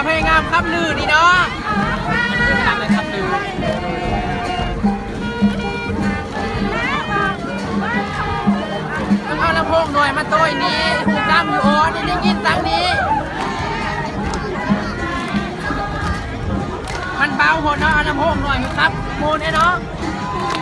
ພະຍາຍາມຂັບລືນີ້ເນາະ ມັນຄືກັນເລີຍຂັບລື. ຕ້ອງເອົາລຳໂພງໜ່ອຍມາໂຕ້ຍນີ້ ຫູກຳຢູ່ ອໍ ໄດ້ຍິນທາງນີ້ ມັນເບົາໂພດເນາະ ເອົາລຳໂພງໜ່ອຍມາຂັບໝູ່ແດ່ເນາະ.